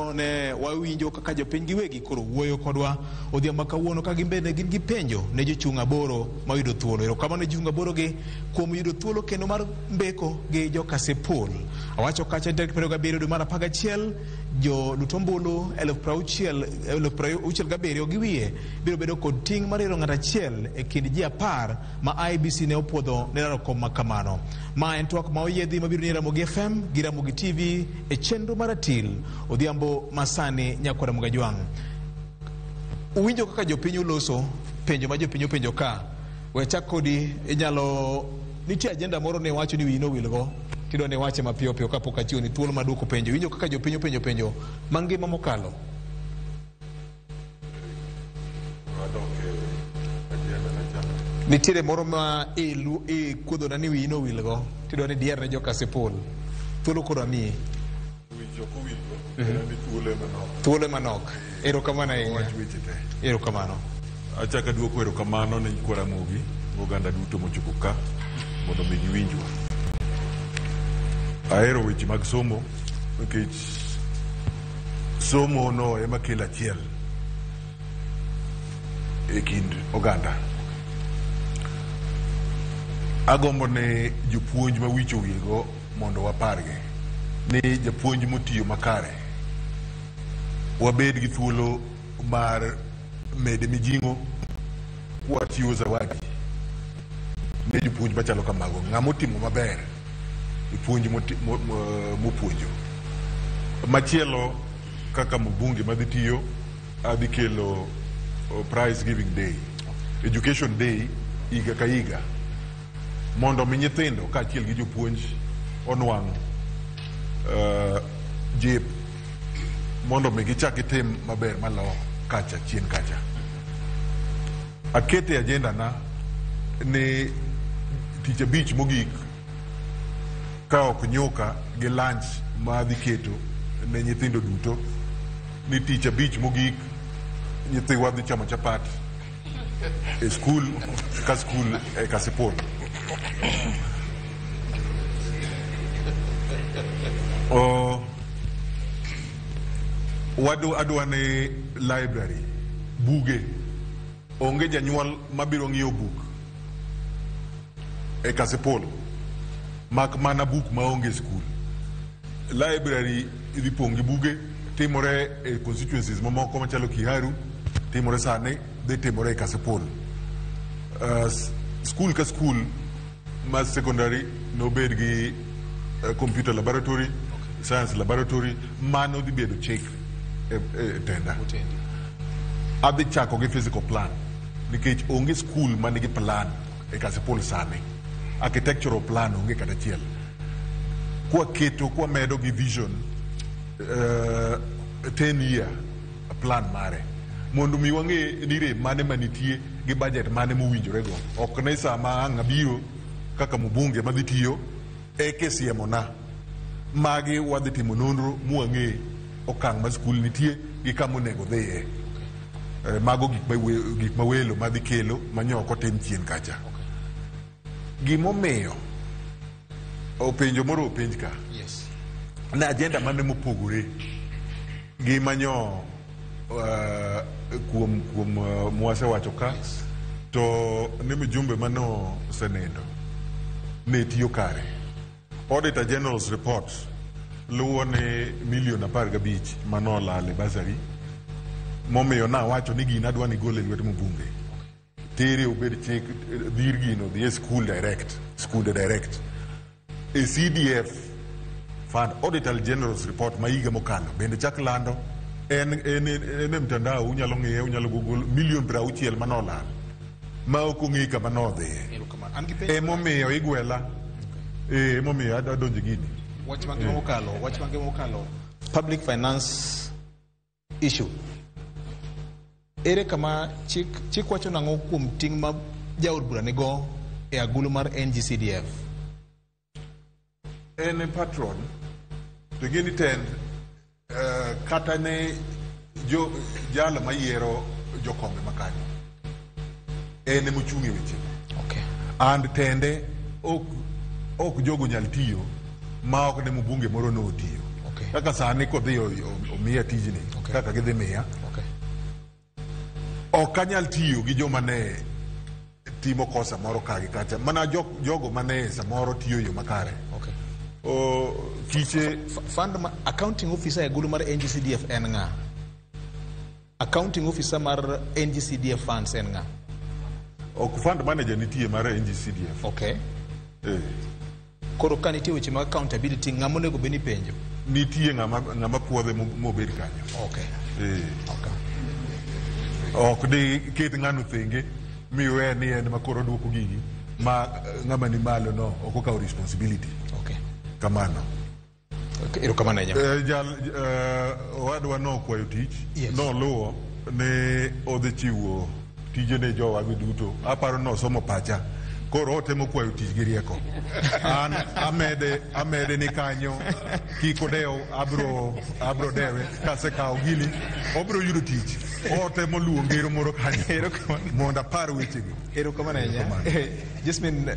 Mano ne wawinjo kaka jopiny giwegi koro wuoyo kodwa odhiambo ma kawuono ka gin bende gin gi penjo ne jochung' aboro mayudo thuolo. Erokamano ne jochung' aboro gi kuom yudo thuolo kendo mar mbeko gi jo Kasipul. Awacho kacha tarik 27 dwe mar 11 jolut ombulu 67,000 gi wiye biro bedo kod ting' mar yiero ng'at achiel e kind ji 10 ma IEBC ne opuodho ne laro kom ma kamano. Ma en twak ma oyiedhi mabiro ni Ramogi FM gi Ramogi TV e chenro mar atil odhiambo masani nyakwara Mugajwang'. Uwinjo kaka jopiny oloso penjo ma jopiny openjo ka. We chak kodi inyalo nitie agenda moro ne wacho ni wiyi nowilgo tidwa ni iwache mapiyo piyo kapok achiwo ni thuolo mar duoko penjo. Iwinjo kaka jopiny openjo penjo mangima mokalo. Nitiere moro ma ilu ikuodhona ni wiyi nowilgo tidwa ni dier ne joka Kasipul. Thuolo koro amiyi. Wich ok owilgo, en ni thuolo ema nok. Thuolo ema nok. Erokamano ahinya. Wach weche te. Erokamano. Achako aduoko erokamano ne nyikwa Ramogi oganda duto mochopo ka mondo mi giwinjwa. Ahero weche mag somo nikech somo no ema kelo achiel e kind oganda. Agombo ne jopuonj ma wich owilgo mondo wapargi ni japuonj motiyo makare wabed gi thuolo mar mede mijing'o kwachiwo zawadi ne jopuonj machalo kamago. Ng'ama otimo maber e puonj mopuonjo. Machielo kaka mbunge madhi tiyo adhi kelo prize giving day, education day higa ka higa mondo mi nyithindo kaachiel gi jopuonj onwang' jip mondo mi gichak gitim maber malo kacha chien kacha. Akete agenda na ni tich abich mogik ka ok nyuka gi lunch ma adhi keto ne nyithindo duto ni tich abich mogik nyithiwa dhi chamo chapat e skul ka skul e Kasipul. O, adwa ni library buge onge janyuol mabiro ng'iewo buk e Kasipul mak mana buk maonge e skul. Library idhi pong' gi buge timore e constituencies mamoko machalo Kiharu timore sani dhi timore e Kasipul. Skul ka skul ma secondary nobed gi computer laboratory, science laboratory, mano dhi bedo chik e tenda. Adhi chako gi physical plan nikech onge skul manigi plan e Kasipul sani. Architectural plan onge kata achiel. Kwaketo kwamedo gi vision 10 year plan mare mondo mi wang'e ni rem mane manitie gi budget mane mowinjore go. Ok ne sama ang' abiro kaka mbunge madhi tiyo eke siemona magi wadhi timo nonro mwang'e okang' ma skul nitie gi kama onego dhiye. Mago gik ma welo madhi kelo manyo ok otim chien kacha. Gimomiyo openjo moro openj ka ne agenda mane mopogore gi manyo kuom mwasewacho ka to ni mjumbe mano osenindo ne tiyo kare. Auditor General's report luwo ni milion 15 manolal e bursary momiyo nawacho ni gino adwa ni gol e lwet mbunge tere obed chik dhir gino dhi e school direct skunde direct e CDF fund. Auditor General's report ma higa mokalo bende chak lando en e mtandao unyalo ng'iye unyalo google milion 60 manolal ma ok ong'e kama nodhiye. Erokamano. An gi penjo. Emomiyo igwela emomiyo adonjo gini. Wach mangima mokalo, wach mangima mokalo, public finance issue. Ere kama chik wacho nang'o kuom ting' ma jaod bura nigo e agulu mar NGCDF? En e patron to ing'e ni tend kata ne jo jalo mayiero jokombe makanyo en emochung' e weche and tende ok jogo nyal tiyo ma ok ne mbunge moro notiyo. Kaka sani kodhi omiya tijni, kaka gidhi miya, ok anyal tiyo gi joma ne timo kosa moro ka gi kacha, mana jogo mane samoro tiyo e yo makare. O, kiche Fund ma, accounting officer e gulu mar NGCDF en ng'a? Accounting officer mar NGCDF funds en ng'a? Ok, fund manager nitie mar NGCDF. Koro ka nitie weche mag accountability, ng'ama onego bed ni penjo? Nitie ng'ama puodhe mobed kanyo. Ok di ket ng'ano thenge miwe ni en ma koro duoko gigi ma ng'ama ni malo no ok okawo responsibility. Kamano. Okay, erokamano ahinya. Jal owadwa nokwayo tich. Noluwo ne odhi chiwo tije ne jowagi duto. Aparo nosomo pacha. Koro otemo kwayo tich gi rieko. An amede ni kanyo kik odew, abro dewe kasekawo gini obro yudo tich. Otemo luwo ngero moro kanyo Erokamano. mondo apar wechegi. Erokamano ahinya. Erokamano. Jasmine.